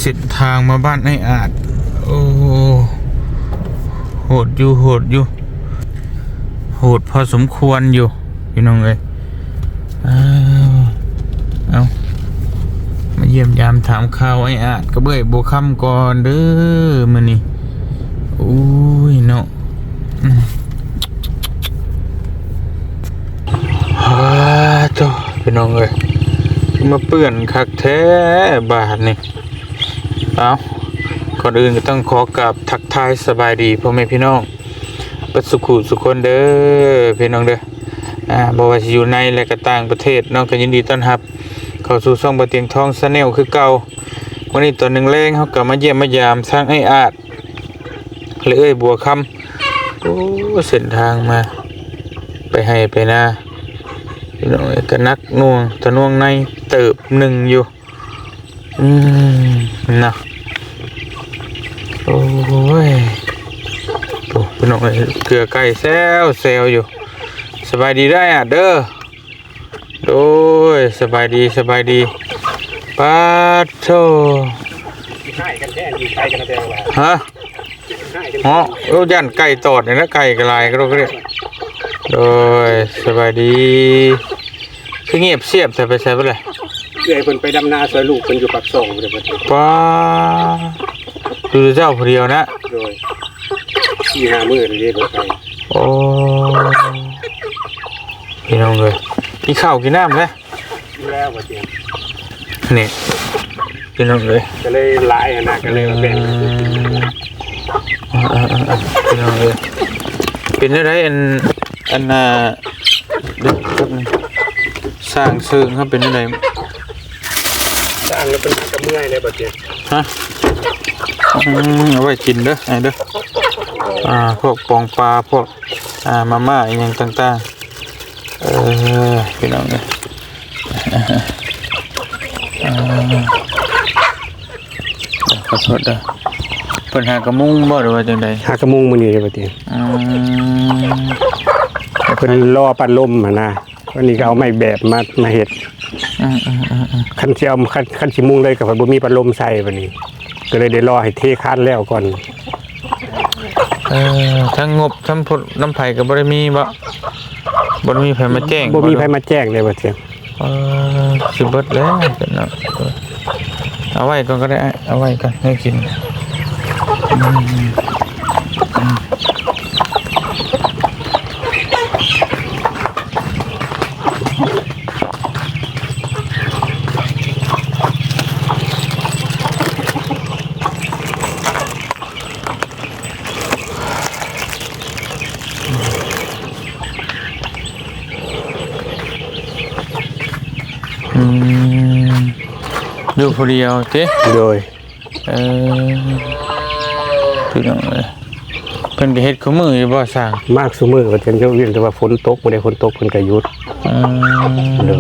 ເສັ້ນທາງມາບ້ານອ້າຍອາດ. ໂອ້ ໂຫດຢູ່ ໂຫດຢູ່ ໂຫດພໍສົມຄວນຢູ່ ພີ່ນ້ອງເອີຍ. ອ້າວ ເອົາ ມາຢ້ຽມຢາມຖາມຂ່າວອ້າຍອາດກັບເອື້ອຍບົວຄຳກ່ອນເດີມື້ນີ້. ໂອ້ຍເນາະ ອືມ ວ້າໂທ້ ພີ່ນ້ອງເອີຍ ມາເປື້ອນຄັກແທ້ບາດນີ້. ເອົາ ກ່ອນອື່ນກໍຕ້ອງຂໍກາບທັກທາຍສະບາຍດີພໍ່ແມ່ພີ່ນ້ອງເບິດສຸຂູສຸຄົນເດີ ພີ່ນ້ອງເດີ. ອ່າ ບໍ່ວ່າຊິຢູ່ໃນ ແລະ ກໍຕ່າງປະເທດເນາະ ກໍຍິນດີຕ້ອນຮັບເຂົ້າສູ່ຊ່ອງບ່າວຕຽງທອງ Channel ຄືເກົ່າ. ມື້ນີ້ຕອນແລງໆ ເຮົາກໍມາຢ້ຽມມາຢາມທາງອ້າຍອາດ ແລະ ເອື້ອຍບົວຄຳ. ໂອ້ ເສັ້ນທາງມາ ໄປໄຮ່ໄປນາ ພີ່ນ້ອງເອີຍ ກໍໜັກໜ່ວງທະນວງໃນເຕີບໜຶ່ງຢູ່. ອືມ ນະ ໂອ້ຍ ໂອ້ ພີ່ນ້ອງເອີຍ ເກືອໄກ່ແຊວໆຢູ່. ສະບາຍດີເດີອ້າຍອາດເດີ. ໂດຍ ສະບາຍດີ ສະບາຍດີ. ປາດໂທ້ ຮ້າຍກັນແທ້ ຢູ່ໄກກັນແຕ່ວ່າ ຮະ? ຮ້າຍກັນ ເນາະ ໂອ້ ຢ້ານໄກ່ຕອດນີ້ນະ ໄກ່ກໍຫຼາຍກະໂດກກະເດຍ. ໂດຍ ສະບາຍດີ. ຄືງຽບຊຽບແທ້ ໄປໃສເບິດລະ? ເອື້ອຍເພິ່ນໄປດຳນາຊ່ອຍລູກເພິ່ນຢູ່ປາກຊ່ອງພຸ້ນເດ້. ປ້າ ຢູ່ແຕ່ເຈົ້າຜູ້ດຽວນະ? ໂດຍ ສີ່ຫ້າມື້ແລ້ວເດ້ບໍ່ໄປ. ໂອ້ ພີ່ນ້ອງເອີຍ ກິນເຂົ້າກິນນ້ຳແລ້ວ? ກິນແລ້ວບໍ່ເຕຍ ນີ້ ພີ່ນ້ອງເອີຍ ກໍເລີຍຫຼາຍຫັ້ນນະ ກໍເລີຍມາແບ່ງ. ເອີ ເອີ ເອີ ເອີ ພີ່ນ້ອງເອີຍ ເປັນແນວໃດ ອັນ ອັນ ອ່າ ເດີ ແປັບໜຶ່ງ ຊ່າງເຊີງເຮົາເປັນແນວໃດ? ຊ່າງແລ້ວເພິ່ນຫາກະເມື່ອຍແລ້ວບໍ່ເຕຍ. ຮະ? ອືມ ເອົາໄວ້ກິນເດີອ້າຍເດີ. ອ່າ ພວກປອງປາ ພວກ ອ່າ ມາມ່າອີ່ຫຍັງຕ່າງໆ. ເອີ ພີ່ນ້ອງເອີຍ ອ່າ ຂໍໂທດເດີ ເພິ່ນຫາກະມຸງບໍ່ ຫຼືວ່າຈັ່ງໃດ? ຫາກະມຸງມື້ນີ້ເດ້ບໍ່ເຕຍ. ອືມ ເພິ່ນລໍປັດລົມຫັ້ນນະ ວັນນີ້ກໍເອົາໄມ້ແບບມາ ມາເຮັດ. ອືມໆໆໆ ຄັນຊິເອົາ ຄັນ ຄັນຊິມຸງເລີຍກໍບໍ່ມີປັດລົມໃສ່ ບັດນີ້ກໍເລີຍໄດ້ລໍໃຫ້ເທຄານແລ້ວກ່ອນ. ເອີ ທັງງົບທັງພົດນຳໃຜກໍບໍ່ໄດ້ມີບໍ? ບໍ່ໄດ້ມີໃຜມາແຈ້ງ ບໍ່ມີໃຜມາແຈ້ງເດ້ບໍ່ເຕຍ. ເອີ ຊິເບິດແລ້ວເນາະ ເອົາໄວ້ກ່ອນກໍໄດ້ ເອົາໄວ້ກ່ອນໃຫ້ກິນ. ອືມ ອືມ. ອືມ ຢູ່ຜູ້ດຽວຕິ? ໂດຍ. ເອີ ພີ່ນ້ອງເອີຍ ເພິ່ນກໍເຮັດຄູ່ມື້ຢູ່ບໍ່ຊ່າງ? ມາກສູ່ມື້ວ່າຊັ້ນ ຍົກເວັ້ນແຕ່ວ່າຝົນຕົກ ບໍ່ໄດ້ຝົນຕົກເພິ່ນກໍຢຸດ. ອືມ ໂດຍ.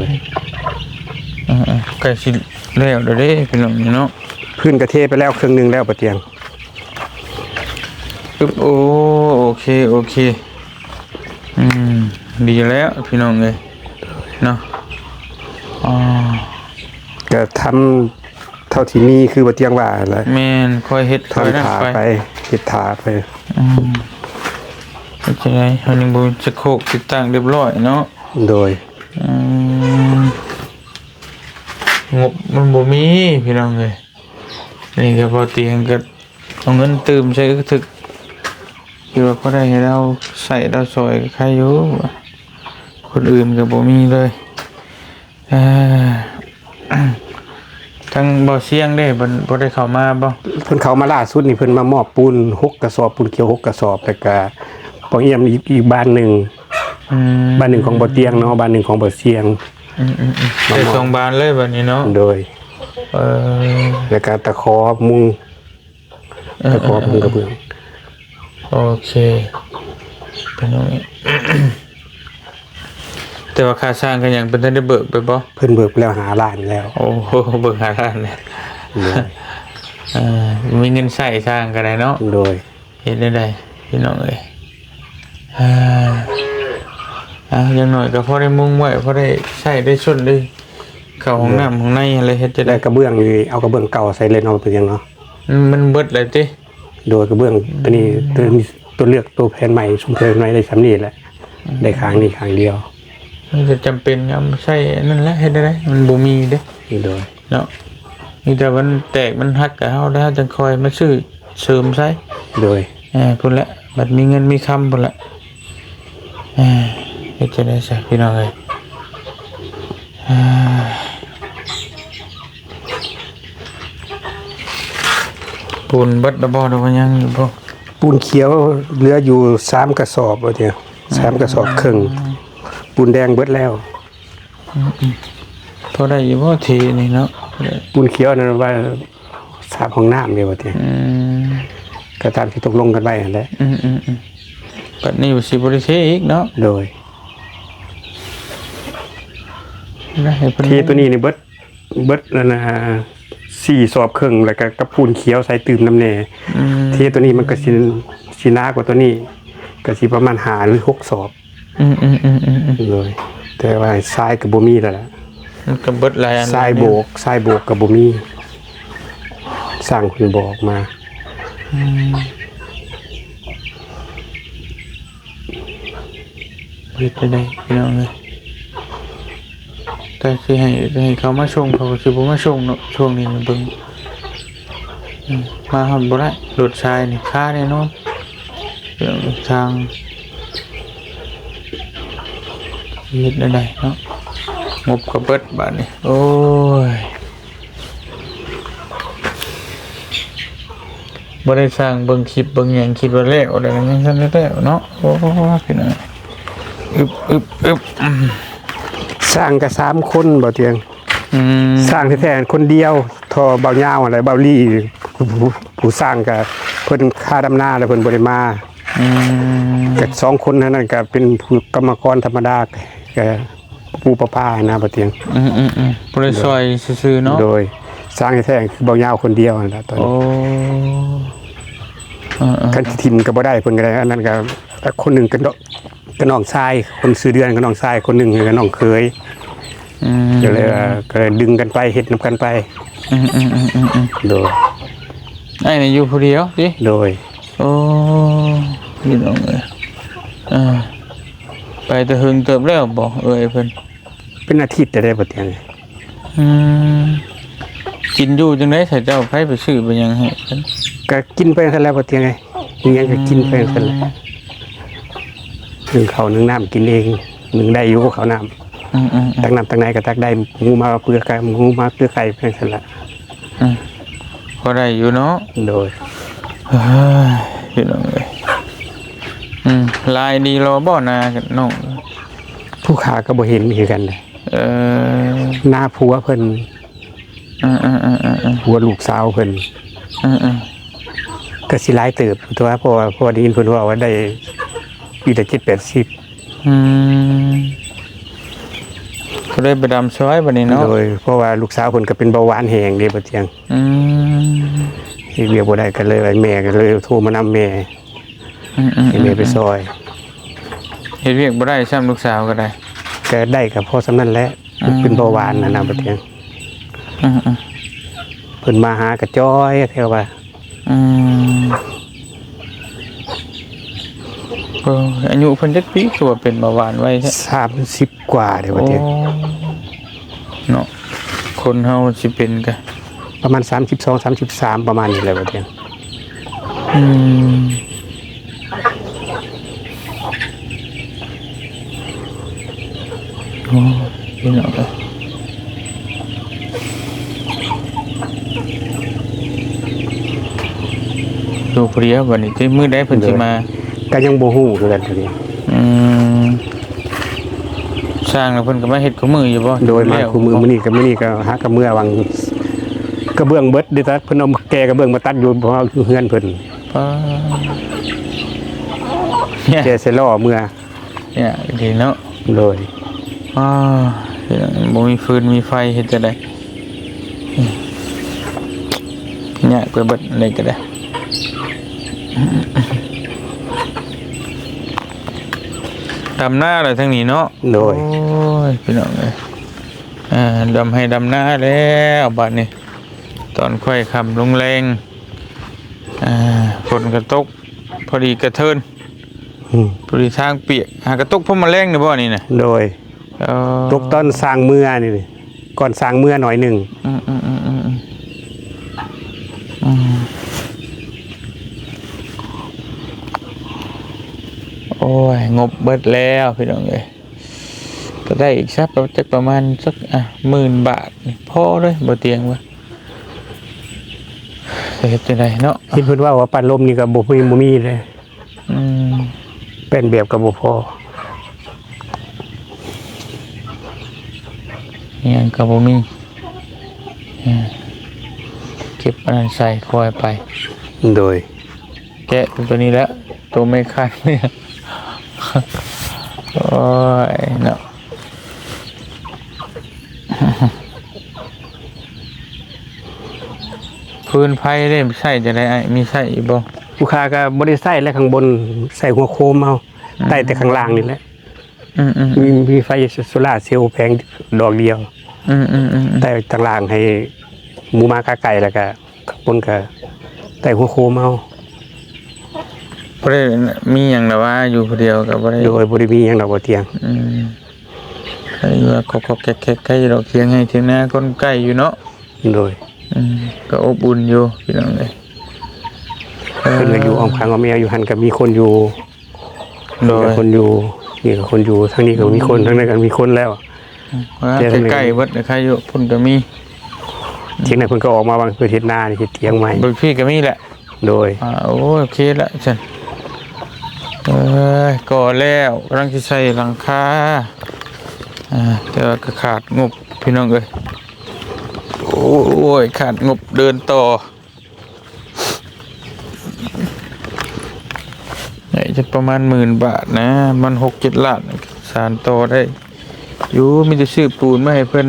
ອືມໆ ໃກ້ຊິແລ້ວແລ້ວເດ້ພີ່ນ້ອງເນາະ ພື້ນກໍເທໄປແລ້ວເຄິ່ງໜຶ່ງແລ້ວ ປະຕຽງ. ອຶບ ໂອ ໂອເຄ ໂອເຄ. ອືມ ດີແລ້ວພີ່ນ້ອງເອີຍເນາະ. ອໍ ກໍທຳ ເທົ່າທີ່ມີຄືບໍ່ຕຽງວ່າຫັ້ນແຫຼະ. ແມ່ນ ຄ່ອຍເຮັດ ທຳ ຄ່ອຍນັ້ນ ຖ້າໄປ ໄປ ເຮັດຖ້າໄປ. ອືມ ເຮັດຈັ່ງໃດ ເຮົາຍັງບໍ່ມີສະໂຄກຕິດຕັ້ງຮຽບຮ້ອຍເນາະ. ໂດຍ. ອືມ ງົບມັນບໍ່ມີພີ່ນ້ອງເອີຍ. ນີ້ກໍບໍ່ຕຽງກໍເອົາເງິນຕື່ມໃສ່ອຶກທຶກ ຄືວ່າພໍໄດ້ໃຫ້ລາວໃຊ້ລາວສອຍກໍໄຄຢູ່. ຄົນອື່ນກໍບໍ່ມີເລີຍ. ເອີ ທາງບໍ່ສຽງເດ້ ເພິ່ນບໍ່ໄດ້ເຂົ້າມາບໍ່? ເພິ່ນເຂົ້າມາລ່າສຸດນີ້ ເພິ່ນມາມອບປູນຫົກກະສອບ ປູນຂຽວຫົກກະສອບ ແລ້ວກະປອງອຽມອີກ ອີກບານໜຶ່ງ. ອືມ ບານໜຶ່ງຂອງບໍ່ຕຽງເນາະ ບານໜຶ່ງຂອງບໍ່ສຽງ. ອືມໆໆ ໄດ້ສອງບານເລີຍບາດນີ້ເນາະ. ໂດຍ. ເອີ ແລ້ວກະຕະຂໍມຸງ ເອີ ຕະຂໍມຸງກະເບື້ອງ. ໂອເຄ ພີ່ນ້ອງ. ແຕ່ວ່າຄ່າຊ່າງຄ່າຫຍັງເພິ່ນທັນໄດ້ເບີກໄປບໍ່? ເພິ່ນເບີກໄປແລ້ວຫ້າລ້ານແລ້ວ. ໂອ້ໂຫ ເບີກຫ້າລ້ານແລ້ວ. ໂດຍ. ເອີ ມີເງິນໃຊ້ຊ່າງກໍໄດ້ເນາະ. ໂດຍ. ເຮັດແນວໃດພີ່ນ້ອງເອີຍ. ເອີ ເອົາ ຢ່າງໜ້ອຍກໍພໍໄດ້ມຸງໄວ້ ພໍໄດ້ໃຊ້ໄດ້ສົນໄດ້ ເຂົ້າຫ້ອງນ້ຳຫ້ອງໃນຫັ້ນແຫຼະ ເຮັດຈັ່ງໃດ? ແລ້ວກະເບື້ອງນີ້ ເອົາກະເບື້ອງເກົ່າໃສ່ເລີຍເນາະ ເປັນຫຍັງເນາະ? ອືມ ມັນເບິດແລ້ວຕິ? ໂດຍ ກະເບື້ອງໂຕນີ້ ໂຕນີ້ ໂຕເລືອກໂຕແຜ່ນໃໝ່ ຊຸມແຜ່ນໃໝ່ໄດ້ສ່ຳນີ້ແຫຼະ ອືມ ໄດ້ຂ້າງນີ້ຂ້າງດຽວ. ມັນກະຈຳເປັນເອົາມາໃຊ້ອັນນັ້ນແຫຼະ ເຮັດແນວໃດ ມັນບໍ່ມີເດ້. ໂດຍ ເນາະ ມີແຕ່ມັນແຕກມັນຫັກກະເຮົາ ແລ້ວເຮົາຈັ່ງຄ່ອຍມາຊື້ເສີມໃສ່. ໂດຍ ເອີ ພຸ້ນແຫຼະ ບັດມີເງິນມີຄຳພຸ້ນແຫຼະ. ເອີ ເຮັດຈັ່ງໃດຊະພີ່ນ້ອງເອີຍ? ປູນເບິດແລ້ວບໍ່ ຫຼືວ່າຍັງຢູ່ບໍ່? ປູນຂຽວເຫຼືອຢູ່ສາມກະສອບ ວ່າຕິ ສາມກະສອບເຄິ່ງ. ອືມ ປູນແດງເບິດແລ້ວ. ອືມໆ ພໍໄດ້ຢູ່ບໍ່ເທນີ້ເນາະ? ປູນຂຽວນັ້ນວ່າສາບຫ້ອງນ້ຳເດ້ ວ່າຕິ ອືມ ກະຕາມທີ່ຕົກລົງກັນໄວ້ຫັ້ນແຫຼະ. ອືມໆໆ ບັດນີ້ຊິບໍ່ໄດ້ເທອີກເນາະ? ໂດຍ ເທໂຕນີ້ນີ້ເບິດ ເບິດອັນນ່າ ສີ່ສອບເຄິ່ງ ແລ້ວກະກັບປູນຂຽວໃສ່ຕື່ມນຳແດ່. ອືມ ເທໂຕນີ້ມັນກະຊິ ຊິໜາກວ່າໂຕນີ້ ກະຊິປະມານຫ້າຫຼືຫົກສອບ. ອືມໆໆໆໆ ໂດຍ ແຕ່ວ່າຊາຍກະບໍ່ມີແລ້ວລະ ມັນກະເບິດຫຼາຍອັນ ຊາຍໂບກ ຊາຍໂບກກະບໍ່ມີ ຊ່າງເພິ່ນບອກມາ. ອືມ ເຮັດຈັ່ງໃດພີ່ນ້ອງເອີຍ? ແຕ່ຊິໃຫ້ໃຫ້ເຂົາມາສົ່ງ ເຂົາກະຊິບໍ່ມາສົ່ງເນາະ ຊ່ວງນີ້ນະ ເບິ່ງ ອືມ ມາຮອດບໍ່ໄດ້ ລົດຊາຍນີ້ຄາແນ່ນອນ. ເລື່ອງທາງ ເຮັດແນວໃດເນາະ ງົບກະເບິດບາດນີ້. ໂອ້ຍ ບໍ່ໄດ້ສ້າງເບິ່ງຄລິບເບິ່ງຫຍັງ ຄິດວ່າແລ້ວແລ້ວ ຍັງທັນໄດ້ແລ້ວເນາະ. ໂອ້ ພີ່ນ້ອງ ອຶບ ອຶບ ອຶບ ອືມ ສ້າງກະສາມຄົນ ບໍ່ຕຽງ. ອືມ ສ້າງແທ້ໆຄົນດຽວ ທໍ່ເບົາຍາວຫັ້ນແຫຼະ ເບົາລີ ຜູ້ ຜູ້ສ້າງກະເພິ່ນຄາດຳນາແລ້ວ ເພິ່ນບໍ່ໄດ້ມາ. ອືມ ກະສອງຄົນເທົ່ານັ້ນ ກະເປັນຜູ້ກຳມະກອນທຳມະດາ ກະປູປະປາຫັ້ນນະ ບໍ່ຕຽງ. ອືມໆໆ ຜູ້ໄດ້ຊ່ອຍຊື່ໆເນາະ. ໂດຍ ສ້າງແທ້ໆຄືເບົາຍາວຄົນດຽວຫັ້ນລະຕອນນີ້. ໂອ້ ເອີໆ ຄັນຊິຖິ້ມກະບໍ່ໄດ້ ເພິ່ນກະໄດ້ ອັນນັ້ນກະຄົນໜຶ່ງກະ ກະນ້ອງຊາຍ ຄົນຊື່ເດືອນກະນ້ອງຊາຍ ຄົນໜຶ່ງກະນ້ອງເຂີຍ. ອືມ ກະເລີຍວ່າ ກະເລີຍດຶງກັນໄປ ເຮັດນຳກັນໄປ. ອືມໆໆໆໆ ໂດຍ ອ້າຍນີ້ຢູ່ຜູ້ດຽວຕິ? ໂດຍ ໂອ້ ພີ່ນ້ອງເອີຍ ເອີ ໄປແຕ່ເຫິງເຕີບແລ້ວບໍ່ ເອື້ອຍເພິ່ນ? ເປັນອາທິດແລ້ວເດ້ ບໍ່ຕຽງ. ອືມ ກິນຢູ່ຈັ່ງໃດຊະເຈົ້າ? ໃຜໄປຊື້ໄປຫຍັງໃຫ້ເພິ່ນ? ກະກິນໄປຈັ່ງຊັ້ນແຫຼະ ບໍ່ຕຽງເອີຍ ອີ່ຫຍັງກະກິນໄປຈັ່ງຊັ້ນແຫຼະ. ອືມ ໜຶ້ງເຂົ້າໜຶ້ງນ້ຳກິນເອງ ໜຶ້ງໄດ້ຢູ່ເຂົ້ານ້ຳ. ອືມໆໆ ຕັກນ້ຳຕັກໃນກະຕັກໄດ້ ໝູມາເປືອກ ໝູມາເປືອກໄກ່ໄປຈັ່ງຊັ້ນແຫຼະ. ອືມ ພໍໄດ້ຢູ່ເນາະ. ໂດຍ ເອີຍ ພີ່ນ້ອງເອີຍ ອືມ ລາຍດີລໍບໍ່ນານ້ອງ? ຜູ້ຂ້າກະບໍ່ເຫັນຄືກັນ. ເອີ ນາຜົວເພິ່ນ ເອີໆໆໆໆ ຜົວລູກສາວເພິ່ນ. ເອີໆ ກະຊິຫຼາຍເຕີບຕົວະ ເພາະວ່າ ເພາະວ່າໄດ້ຍິນເພິ່ນເວົ້າວ່າໄດ້ປີລະເຈັດແປດສິບ. ອືມ ກະເລີຍໄປດຳຊ່ອຍບາດນີ້ເນາະ. ໂດຍ ເພາະວ່າລູກສາວເພິ່ນກະເປັນເບົາຫວານແຮງເດ້ ບໍ່ຕຽງ. ອືມ ເຮັດວຽກບໍ່ໄດ້ ກະເລີຍ ແມ່ກະເລີຍໂທມານຳແມ່. ອືມໆໆ ໃຫ້ແມ່ໄປຊ່ອຍ. ເຮັດວຽກບໍ່ໄດ້ຊ້ຳ ລູກສາວກະໄດ້. ກະໄດ້ກະພໍສ່ຳນັ້ນແຫຼະ. ອືມ ເປັນເບົາຫວານຫັ້ນນະ ບໍ່ຕຽງ. ອືມໆ ເພິ່ນມາຫາກະຈ່ອຍແທ້ວ່າ. ອືມ ເອີ ອາຍຸເພິ່ນຈັກປີ ຄືວ່າເປັນເບົາຫວານໄວແທ້? ສາມສິບກວ່າເດ້ ບໍ່ຕຽງ. ໂອ້ ເນາະ ຄົນເຮົາຊິເປັນກະປະມານສາມສິບສອງ ສາມສິບສາມ ປະມານນີ້ແຫຼະ ບໍ່ຕຽງ. ອືມ ໂອ້ ພີ່ນ້ອງເອີຍ ຢູ່ຜູ້ດຽວບາດນີ້ຕິ ມື້ໃດເພິ່ນຊິມາ? ກະຍັງບໍ່ຮູ້ຄືກັນ ອືມ ຊ່າງເພິ່ນກະມາເຮັດຄູ່ມື້ຢູ່ບໍ່? ໂດຍ ມາຄູ່ມື້ ມື້ນີ້ກະ ມື້ນີ້ກະຫາກະເມືອຫວ່າງ ກະເບື້ອງເບິດເດ້ ຕັດ ເພິ່ນເອົາແກ່ກະເບື້ອງມາຕັດຢູ່ ເຮືອນເພິ່ນ. ປາ ແກ່ໃສ່ລໍ້ເມືອ ຍາກອີ່ຫຼີເນາະ. ໂດຍ ອ້າ ບໍ່ມີຟືນມີໄຟເຮັດຈັ່ງໃດ? ຍາກໄປເບິດ ອັນໃດກະໄດ້. ດຳນາແຫຼະທາງນີ້ເນາະ. ໂດຍ ໂອ້ຍ ພີ່ນ້ອງເອີຍ ເ ອ່າ ດຳໄຮ່ດຳນາແລ້ວບາດນີ້ ຕອນຄ່ອຍຄ່ຳລົງແລງ ອ່າ ຝົນກໍຕົກ ພໍດີກະເທີນ ອືມ ພໍດີທາງປຽກ. ຫາກະຕົກພໍມາແລງນີ້ບໍ່ນີ້ນະ? ໂດຍ ເອີ ຕົກຕອນຊ່າງເມືອນີ້ ກ່ອນຊ່າງເມືອໜ້ອຍໜຶ່ງ. ອືມ ອືມ ອືມ ອືມ ອືມ ອືມ ໂອ້ຍ ງົບເບິດແລ້ວພີ່ນ້ອງເອີຍ. ກໍໄດ້ອີກສັກ ຈັກປະມານສັກ ອ່າ ໝື່ນບາດນີ້ ພໍເລີຍ ບໍ່ຕຽງວ່າ ຈະເຮັດຈັ່ງໃດເນາະ? ເຫັນເພິ່ນເວົ້າວ່າປັດລົມນີ້ກໍບໍ່ມີ ບໍ່ມີເດ້. ອືມ ແປ້ນແບບກໍບໍ່ພໍ ຫຍັງກໍບໍ່ມີ. ເອີ ເກັບອັນນັ້ນໃສ່ ຄ່ອຍໄປ. ໂດຍ ແກະຕົວນີ້ແຫຼະ ຕົວໄມ້ຄັນນີ້. ໂອ້ຍເນາະ ຟືນໄຟເດ້ ໃຊ້ຈັ່ງໃດອ້າຍ? ມີໃຊ້ຢູ່ບໍ່? ລູກຄ້າກໍບໍ່ໄດ້ໃຊ້ແລ້ວ ຂ້າງບົນໃສ່ຫົວໂຄມເອົາ. ອືມ ໃຕ້ແຕ່ຂ້າງລ່າງນີ້ແຫຼະ. ອືມໆໆ ມີ ມີໄຟໂຊລາເຊວແຜງດອກດຽວ. ອືມໆໆໆ ໃຕ້ຂ້າງລ່າງໃຫ້ໝູໝາກາໄກ່ ແລ້ວກໍ ຄົນກໍໄຕ້ຫົວໂຄມເອົາ. ບໍ່ໄດ້ມີຫຍັງດອກວ່າ ຢູ່ຜູ້ດຽວກໍບໍ່ໄດ້ ໂດຍ ບໍ່ໄດ້ມີຫຍັງດອກ ບໍ່ຕຽງ. ອືມ ໃຄຢູ່ດອກ ກໍໆແຄກໆ ໃຄຢູ່ດອກ ຖຽງໄຮ່ຖຽງນາຄົນໃກ້ຢູ່ເນາະ. ໂດຍ ອືມ ກໍອົບອຸ່ນຢູ່ພີ່ນ້ອງເອີຍ. ເພິ່ນກໍຢູ່ອ້ອມຂ້າງອ້ອມແອວຢູ່ຫັ້ນ ກໍມີຄົນຢູ່. ໂດຍ ມີຄົນຢູ່ ນີ້ກໍຄົນຢູ່ ທາງນີ້ກໍມີຄົນ ອືມ ທາງນັ້ນກໍມີຄົນແລ້ວ. ອືມ ແຕ່ທາງໃກ້ໆເບິດ ໃກ້ຢູ່ ພຸ້ນກໍມີ. ທຽງນັ້ນເພິ່ນກໍອອກມາຫວ່າງເພິ່ນເຮັດນານີ້ ເຮັດຖຽງໃໝ່ ເບິ່ງພີ້ກໍມີແຫຼະ. ໂດຍ ອ່າ ໂອເຄລະຊັ້ນ. ເອີຍ ກໍແລ້ວ ກຳລັງຊິໃສ່ຫຼັງຄາ ອ່າ ແຕ່ວ່າກໍຂາດງົບພີ່ນ້ອງເອີຍ. ໂອ້ຍ ຂາດງົບເດີນຕໍ່. ໄດ້ຈັກປະມານໝື່ນບາດນະ ມັນຫົກເຈັດລ້ານ ສານຕໍ່ໄດ້ຢູ່. ມີແຕ່ຊື້ປູນມາໃຫ້ເພິ່ນ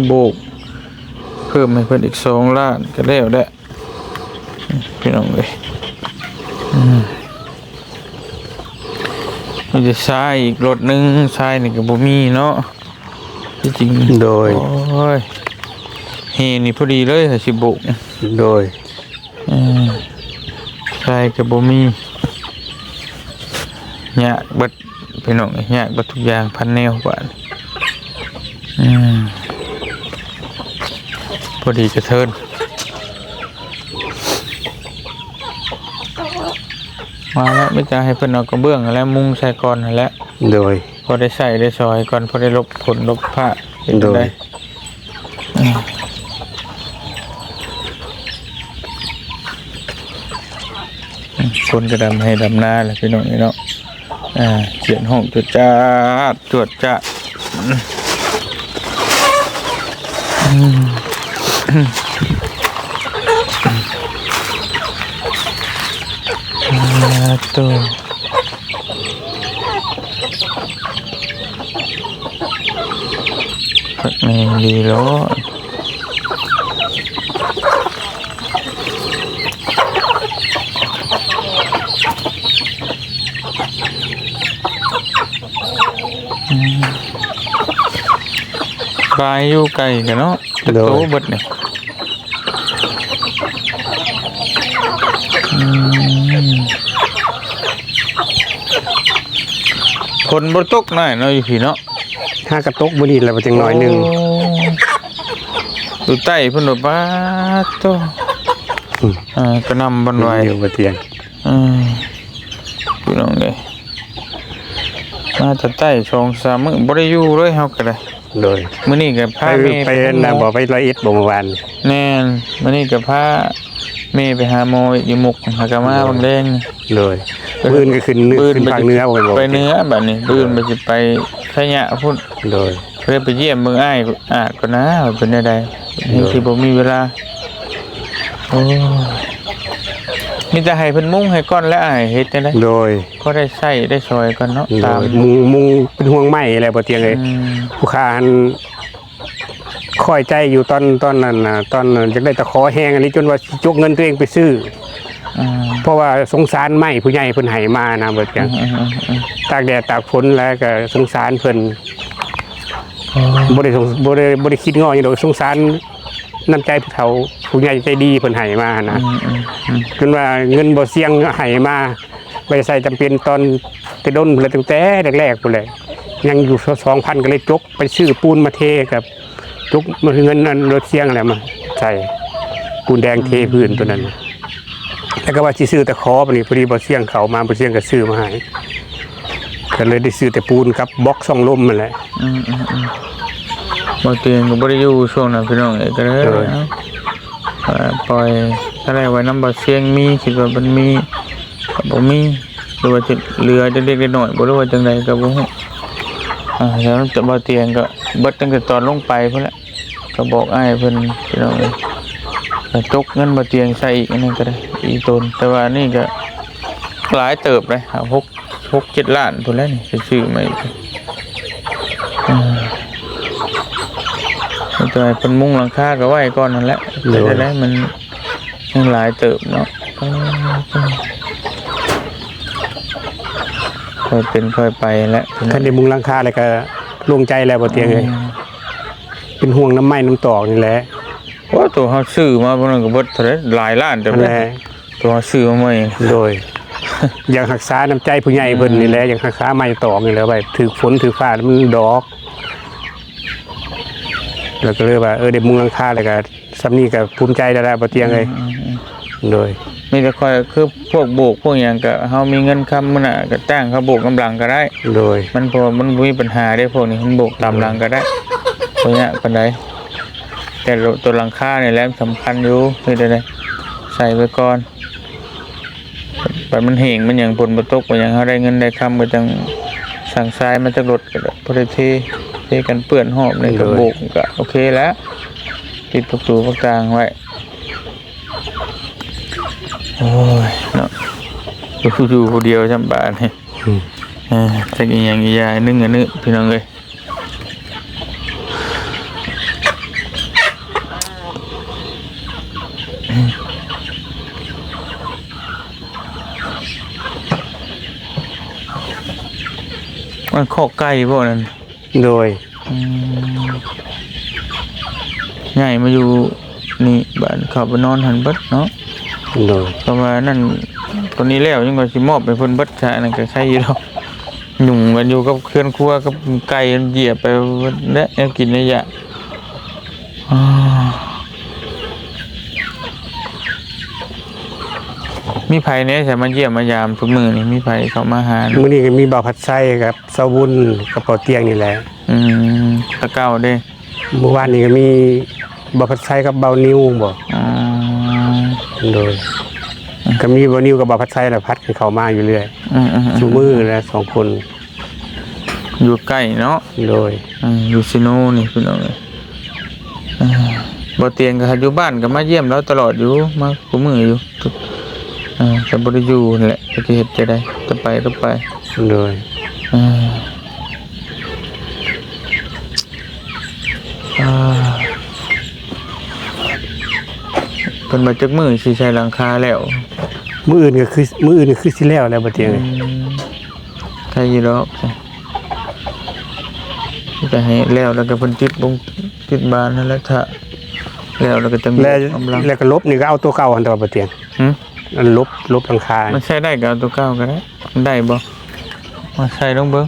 ໂບກເພີ່ມໃຫ້ເພິ່ນອີກສອງລ້ານ ກໍແລ້ວແຫຼະພີ່ນ້ອງເອີຍ. ອືມ ມີແຕ່ຊາຍອີກລົດໜຶ່ງ ຊາຍນີ້ກໍບໍ່ມີເນາະ ທີ່ຈິງ. ໂດຍ ໂອ້ຍ ເຮນີ້ພໍດີເລີຍ ຊິໂບກ. ໂດຍ ເອີ ຊາຍກໍບໍ່ມີ ຍາກເບິດພີ່ນ້ອງ ຍາກເບິດທຸກຢ່າງພັນແນວບາດ. ອືມ ພໍດີກະເທີນ ມາແລ້ວ ມີແຕ່ໃຫ້ເພິ່ນເອົາກະເບື້ອງຫັ້ນແຫຼະ ມຸງໃສ່ກ່ອນຫັ້ນແຫຼະ. ໂດຍ ພໍໄດ້ໃຊ້ໄດ້ສອຍກ່ອນ ພໍໄດ້ຫຼົບຝົນຫຼົບຟ້າ ເຮັດຈັ່ງໃດ. ອືມ ຄົນກໍດຳໄຮ່ດຳນາແຫຼະພີ່ນ້ອງເອີຍເນາະ. ອ່າ ສຽງຮ້ອງຈວດຈາດ ຈວດຈາດ. ອືມ ອ່າ ໂຕ ຄັກແນ່ດີໂລດ. ອືມ ບາຍຢູ່ໄກກັນເນາະ ໂດຍ ໂຕເບິດນີ້. ອືມ ຝົນບໍ່ຕົກໜ້ອຍເນາະ ຢູ່ພີ້ເນາະ. ຫາກະຕົກມື້ນີ້ແຫຼະ ວ່າຈັ່ງໜ້ອຍໜຶ່ງ. ໂອ້ ຢູ່ໃຕ້ພຸ້ນ ປາດໂທ້. ອືມ ອ່າ ກະໜ່ຳບໍ່ໄຫວ ຢູ່ບໍ່ຕຽງ. ເອີ ພີ່ນ້ອງເອີຍ ມາແຕ່ໃຕ້ສອງສາມມື້ ບໍ່ໄດ້ຢູ່ເລີຍເຮົາກໍໄດ້. ໂດຍ ມື້ນີ້ກໍພາແມ່ໄປ ໄປ ໄປນະ ບໍ່ ໄປຮ້ອຍເອັດບໍ່ ມື້ວານນີ້? ແມ່ນ ມື້ນີ້ກໍພາແມ່ໄປຫາໝໍຢູ່ມຸກ ຫາກະມາ ໂດຍ ບາງແລງ. ໂດຍ ມື້ອື່ນກໍຂຶ້ນເໜືອ ມື້ອື່ນ ຂຶ້ນພາກເໜືອບໍ່ແມ່ນບໍ່? ໄປເໜືອບາດນີ້ ມື້ອື່ນ ໂດຍ ວ່າຊິໄປໄຊຍະພຸ້ນ. ໂດຍ ເລີຍໄປຢ້ຽມເບິ່ງອ້າຍອາດກ່ອນນະ ວ່າເປັນແນວໃດ ໂດຍ ຍັງຊິບໍ່ມີເວລາ. ໂອ້ຍ ມີແຕ່ໃຫ້ເພິ່ນມຸງໃຫ້ກ່ອນແຫຼະອ້າຍ ເຮັດຈັ່ງໃດ? ໂດຍ ພໍໄດ້ໃຊ້ໄດ້ສອຍກ່ອນເນາະ. ໂດຍ ຕາມມຸງ ມຸງເປັນຫ່ວງໄມ້ແຫຼະ ບໍ່ຕຽງເອີຍ. ອືມ ຜູ້ຂ້າຫັ້ນ ຄອຍໃຈຢູ່ຕອນ ຕອນນັ້ນນະ ຕອນນັ້ນຢາກໄດ້ຕະຂໍແຮງອີ່ຫຼີ ຈົນວ່າຊິຈົກເງິນຕົວເອງໄປຊື້. ອືມ ເພາະວ່າສົງສານໄມ້ຜູ້ໃຫຍ່ເພິ່ນໃຫ້ມານະ ບໍ່ຕຽງ. ອືມໆໆໆ ຕາກແດດຕາກຝົນແລ້ວກໍສົງສານເພິ່ນ. ບໍ່ໄດ້ສົງ ບໍ່ໄດ້ ບໍ່ໄດ້ຄິດງໍຫຍັງດອກ ສົງສານນ້ຳໃຈຜູ້ເຖົ້າຜູ້ໃຫຍ່ໃຈດີເພິ່ນໃຫ້ມາຫັ້ນນະ ອືມໆໆ ຈົນວ່າເງິນບໍ່ສຽງໃຫ້ມາ ໄວ້ໃຊ້ຈຳເປັນຕອນແຕ່ດົນພຸ້ນແຫຼະ ຕັ້ງແຕ່ແລກໆພຸ້ນແຫຼະ ຍັງຢູ່ສອງພັນ ກໍເລີຍຈົກໄປຊື້ປູນມາເທກັບ ຈົກມາເງິນອັນລົດສຽງຫັ້ນແຫຼະມາໃສ່ ປູນແດງເທພື້ນໂຕນັ້ນ ແລ້ວກໍວ່າຊິຊື້ຕະຂໍ ບາດນີ້ພໍດີບ່າວຊຽງເຂົ້າມາ ບ່າວຊຽງກໍຊື້ມາໃຫ້ ກໍເລີຍໄດ້ຊື້ແຕ່ປູນກັບບລັອກຊ່ອງລົມຫັ້ນແຫຼະ ອືມໆໆ ບ່າວຕຽງກໍບໍ່ໄດ້ຢູ່ຊ່ວງນັ້ນພີ່ນ້ອງເອີຍ ກໍເລີຍ ໂດຍ ເອົາ ເອີ ປ່ອຍ ຖ້າໄດ້ໄວ້ນຳບ່າວຊຽງມີ ຄິດວ່າມັນມີ ກໍບໍ່ມີ ຫຼືວ່າຈະເຫຼືອເລັກໆນ້ອຍໆບໍ່ ຫຼືວ່າຈັ່ງໃດກໍບໍ່ຮູ້ ອາ ແລ້ວບ່າວຕຽງກໍເບິດຕັ້ງແຕ່ຕອນລົງໄປພຸ້ນແຫຼະ ກໍບອກອ້າຍເພິ່ນພີ່ນ້ອງເອີຍ ກໍຈົກເງິນບ່າວຕຽງໃສ່ອີກ ອັນນັ້ນກໍໄດ້ອີກຕົນ ແຕ່ວ່າອັນນີ້ກໍຫຼາຍເຕີບເດ້ ຫົກ ຫົກເຈັດລ້ານພຸ້ນແຫຼະນີ້ ໄປຊື້ມາອີກ ອືມ ແຕ່ເພິ່ນມຸງຫຼັງຄາກໍໄວ້ກ່ອນຫັ້ນແຫຼະ ໂດຍ ແຕ່ໄດ້ມັນ ຍັງຫຼາຍເຕີບເນາະ ຄ່ອຍເປັນຄ່ອຍໄປແຫຼະ ຄັນໄດ້ມຸງຫຼັງຄາແລ້ວກໍໂລ່ງໃຈແລ້ວ ບ່າວຕຽງເອີຍ ອືມ ເປັນຫ່ວງນ້ຳໄມ້ນ້ຳຕອກນີ້ແຫຼະ ໂອ້ ໂຕເຮົາຊື້ມາພວກນັ້ນກໍເບິດເທົ່າໃດ ຫຼາຍລ້ານເຕີບ ຫັ້ນແຫຼະ ໂຕເຮົາຊື້ມາໃໝ່ ໂດຍ ຢາກຮັກສານ້ຳໃຈຜູ້ໃຫຍ່ເພິ່ນນີ້ແຫຼະ ອືມ ຢາກຮັກສາໄມ້ຕອກນີ້ແຫຼະ ໄວ້ຖືກຝົນຖືກຟ້າມັນດອກ ແລ້ວກໍເລີຍວ່າ ເອີ ໄດ້ມຸງຫຼັງຄາແລ້ວກໍ ສ່ຳນີ້ກໍພູມໃຈແລ້ວລະ ບ່າວຕຽງເອີຍ ອືມໆໆ ໂດຍ ມີແຕ່ຂ້ອຍ ຄືພວກໂບກພວກຫຍັງ ກໍເຮົາມີເງິນຄຳມື້ໜ້າກໍຈ້າງເຂົາໂບກນຳຫຼັງກໍໄດ້ ໂດຍ ມັນ ເພາະມັນບໍ່ມີບັນຫາເດ້ ພວກນີ້ມັນໂບກຕາມຫຼັງກໍໄດ້ ໂດຍ ບໍ່ຍາກປານໃດ ແຕ່ໂຕຫຼັງຄານີ້ແຫຼະສຳຄັນຢູ່ ເຮັດແນວໃດ ໃສ່ໄວ້ກ່ອນ ບັດມັນແຫ້ງມັນຫຍັງ ຝົນບໍ່ຕົກມັນຫຍັງ ເຮົາໄດ້ເງິນໄດ້ຄຳກໍຈັ່ງສັ່ງຊາຍມາຈັກລົດກໍໄດ້ ພໍໄດ້ເທ ເທກັນເປື້ອນຮອບນີ້ກໍ ໂດຍ ໂບກກໍໂອເຄແລ້ວ ປິດປະຕູປະຕ່າງໄວ້ ໂອ້ຍເນາະ ຢູ່ ຢູ່ຜູ້ດຽວຊ່ຳບາດນີ້ ອືມ ເອີ ຈັກອີ່ຫຍັງອີ່ຢ່າງໜຶ່ງອັນນີ້ ພີ່ນ້ອງເອີຍ ມັນຄອກໄກ່ບໍ່ນັ້ນ? ໂດຍ ອືມ ຍ້າຍມາຢູ່ນີ້ ບາດເຂົ້າໄປນອນຫັ້ນເບິດເນາະ ໂດຍ ເພາະວ່ານັ້ນ ຕອນນີ້ແລ້ວ ຍັງວ່າຊິມອບໃຫ້ເພິ່ນເບິດຊະ ອັນນັ້ນກໍໄຄຢູ່ດອກ ຫຍຸ້ງກັນຢູ່ກັບເຮືອນຄົວກັບໄກ່ ມັນຢຽບໄປເບິດແຫຼະ ແນວກິນແນວຢາກ ອາ ມີໃຜແດ່ ຈະມາຢ້ຽມມາຢາມທຸກມື້ນີ້? ມີໃຜເຂົ້າມາຫາ? ມື້ນີ້ກໍມີບ່າວພັດໄຊກັບຊາວບຸນກັບບ່າວຕຽງນີ້ແຫຼະ. ອືມ ແຕ່ເກົ່າເດ້? ມື້ວານນີ້ກໍມີບ່າວພັດໄຊກັບບ່າວນິວບໍ? ອໍ ໂດຍ ອືມ ກໍມີບ່າວນິວກັບບ່າວພັດໄຊລະ ຜັດກັນເຂົ້າມາຢູ່ເລື້ອຍ. ອືມໆໆ ຊຸມື້ແຫຼະ ສອງຄົນ. ຢູ່ໃກ້ເນາະ. ໂດຍ ອືມ ຢູ່ເຊໂນນີ້ພີ່ນ້ອງເອີຍ. ອາ ບໍ່ຕຽງກໍຢູ່ບ້ານກໍມາຢ້ຽມລາວຕະຫຼອດຢູ່ ມາຄູ່ມື້ຢູ່. ອາ ກໍບໍ່ໄດ້ຢູ່ຫັ້ນແຫຼະ ຈະເຮັດຈັ່ງໃດ ຈະໄປກໍໄປ. ໂດຍ ອາ ອາ ເພິ່ນວ່າຈັກມື້ຊິໃສ່ຫຼັງຄາແລ້ວ? ມື້ອື່ນກໍຄື ມື້ອື່ນກໍຄືຊິແລ້ວແລ້ວ ບໍ່ຕຽງ. ອືມ ໄດ້ຢູ່ດອກ ກໍໃຫ້ແລ້ວ ແລ້ວກໍເພິ່ນຕິດບົງຕິດບານນັ້ນແຫຼະ ຖ້າແລ້ວ ແລ້ວກໍຈັ່ງ ແລ້ວ ກຳລັງ ແລ້ວກໍລົບນີ້ກໍເອົາຕົວເກົ່າຫັ້ນຕົວະ ບໍ່ຕຽງ. ຫື? ອັນລົບ ລົບຫຼັງຄາ ມັນໃຊ້ໄດ້ກໍເອົາຕົວເກົ່າກໍໄດ້. ໄດ້ບໍ່? ມາໃສ່ລອງເບິ່ງ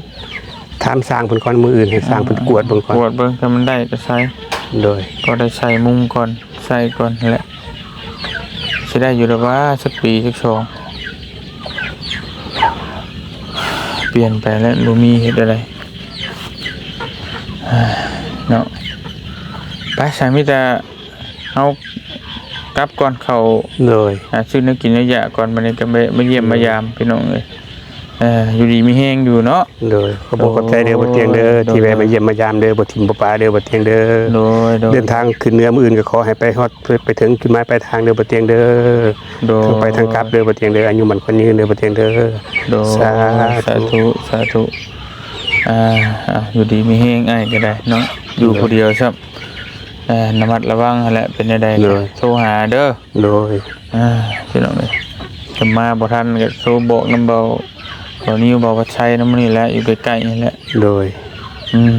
ຖາມຊ່າງເພິ່ນກ່ອນ ມື້ອື່ນໃຫ້ຊ່າງເພິ່ນ ອ່າ ກວດເບິ່ງກ່ອນ ກວດເບິ່ງ ຖ້າມັນໄດ້ກໍໃສ່. ໂດຍ ກໍໄດ້ໃສ່ມຸງກ່ອນ ໃສ່ກ່ອນຫັ້ນແຫຼະ. ຊິໄດ້ຢູ່ດອກວ່າ ສັກປີຈັກສອງ ປ່ຽນໄປແລ້ວ ບໍ່ມີເຮັດໄດ້ເນາະ. ໄປ ຊັ້ນມີແຕ່ເຮົາກັບກ່ອນ ເຂົ້າ ໂດຍ ຫາຊື້ແນວກິນແນວຢາກກ່ອນ ບັດນີ້ກໍແວະມາຢ້ຽມ ໂດຍ ມາຢາມ ພີ່ນ້ອງເອີຍ. ເອີ ຢູ່ດີມີແຮງຢູ່ເນາະ. ໂດຍ ຂອບອົກຂອບໃຈເດີ ໂອ້ ບໍ່ຕຽງເດີ ໂດຍ ທີ່ແວະມາຢ້ຽມມາຢາມເດີ ບໍ່ຖິ້ມບໍ່ປະເດີ ບໍ່ຕຽງເດີ. ໂດຍ ໂດຍ ເດີນທາງຂຶ້ນເໜືອມື້ອື່ນກໍຂໍໃຫ້ໄປຮອດ ໄປເຖິງຈຸດໝາຍປາຍທາງເດີ ບໍ່ຕຽງເດີ. ໂດຍ ທັງໄປທັງກັບເດີ ບໍ່ຕຽງເດີ ອາຍຸໝັ້ນຂວັນຍືນເດີ ບໍ່ຕຽງເດີ. ໂດຍ ສາທຸ ສາທຸ ສາທຸ. ອ່າ ຢູ່ດີມີແຮງ ອ້າຍກໍໄດ້ເນາະ ຢູ່ ໂດຍ ຜູ້ດຽວຊ້ຳ. ເອີ ລະມັດລະວັງຫັ້ນແຫຼະ ເປັນແນວໃດ ໂດຍ ໂທຫາເດີ. ໂດຍ ອ່າ ພີ່ນ້ອງເອີຍ ຈະມາບໍ່ທັນກໍໂທບອກນຳເບົາ ເບົານິວ ເບົາວັດໄຊນຳນີ້ແຫຼະ ຢູ່ໃກ້ໆນີ້ແຫຼະ. ໂດຍ ອືມ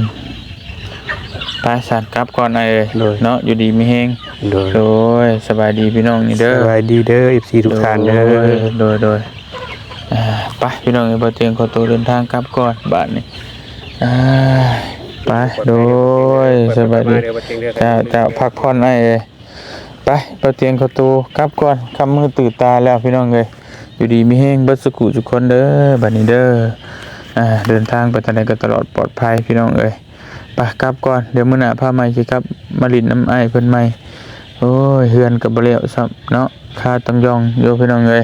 ໄປ ຊັ້ນກັບກ່ອນອ້າຍເອີຍ ໂດຍ ເນາະ ຢູ່ດີມີແຮງ ໂດຍ ໂດຍ ສະບາຍດີພີ່ນ້ອງນີ້ເດີ ສະບາຍດີເດີ ເອັຟຊີ ທຸກທ່ານເດີ ໂດຍ ໂດຍ ໂດຍ ອ່າ ໄປພີ່ນ້ອງເອີຍ ບ່າວຕຽງຂໍໂຕເດີນທາງກັບກ່ອນບາດນີ້ ອ່າ ໄປ ໂດຍ ສະບາຍດີ ເຈົ້າ ເຈົ້າ ພັກຜ່ອນອ້າຍເອີຍ ໄປ ບ່າວຕຽງຂໍໂຕກັບກ່ອນ ຄ່ຳມືຕື່ນຕາແລ້ວພີ່ນ້ອງເອີຍ ຢູ່ດີມີແຮງເບິດສຸຂູສຸຄົນເດີ ບາດນີ້ເດີ ອ່າ ເດີນທາງໄປທາງໃດກໍຕະຫຼອດປອດໄພພີ່ນ້ອງເອີຍ ໄປກັບກ່ອນ ດຽວມື້ໜ້າພາໃໝ່ຊິກັບມາຫຼິ້ນນຳອ້າຍເພິ່ນໃໝ່ ໂອ້ຍ ເຮືອນກໍບໍ່ແລ້ວຊ້ຳເນາະ ຄາຕ້ອງຢ່ອງຢູ່ພີ່ນ້ອງເອີຍ